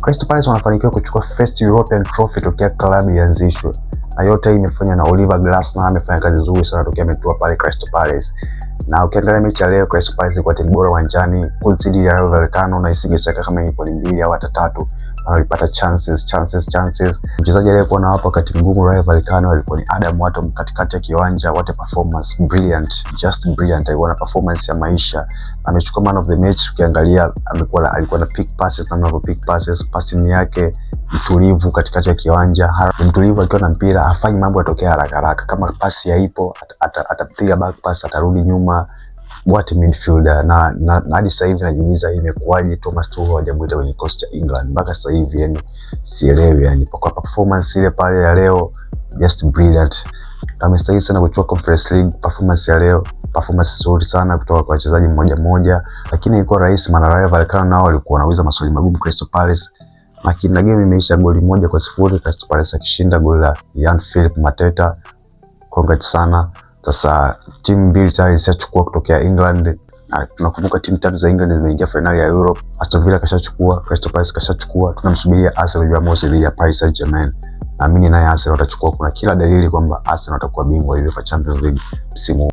Crystal Palace wanafanikiwa kuchukua first European trophy tokea klabu ianzishwe, na yote hii imefanywa na Oliver Glasner. Amefanya kazi nzuri sana tokea ametua pale Crystal Palace. Na ukiangalia mechi ya leo, Crystal Palace ilikuwa timu bora uwanjani dhidi ya Rayo Vallecano, na isingeshaka kama ingekuwa ni mbili au hata tatu, na walipata chances, chances, chances. Mchezaji aliyekuwa na wapo wakati mgumu Rayo Vallecano alikuwa ni Adam Wharton katikati ya kiwanja. What a performance, brilliant, just brilliant. Alikuwa na performance ya maisha, amechukua man of the match. Ukiangalia alikuwa na pick passes, namna pick passes, passing yake mtulivu katikati ya kiwanja, mtulivu akiwa na mpira, hafanyi mambo yatokea haraka haraka. Kama pasi haipo atapiga back pass, atarudi nyuma. What midfielder! Na hadi sasa hivi najiuliza imekuwaje Thomas Tuchel hajamuita kwenye kikosi cha England mpaka sasa hivi, yani sielewi, yani kwa performance ile pale ya leo, just brilliant. Amestahili sana kuchukua Conference League. Performance ya leo, performance nzuri sana kutoka kwa wachezaji mmoja mmoja, lakini ilikuwa rahisi, maana Rayo Vallecano nao walikuwa wanauliza maswali magumu Crystal Palace, lakini na game imeisha goli 1-0, Crystal Palace akishinda goli la Jean Philippe Mateta. Congrats sana. Sasa timu mbili tayari zishachukua kutokea England. Na tunakumbuka timu tatu za England zimeingia finali ya Europe. Aston Villa kashachukua, Crystal Palace kashachukua. Tunamsubiria Arsenal Jumamosi dhidi ya Paris Saint-Germain. Naamini naye Arsenal watachukua. Kuna kila dalili kwamba Arsenal watakuwa bingwa UEFA Champions League msimu huu.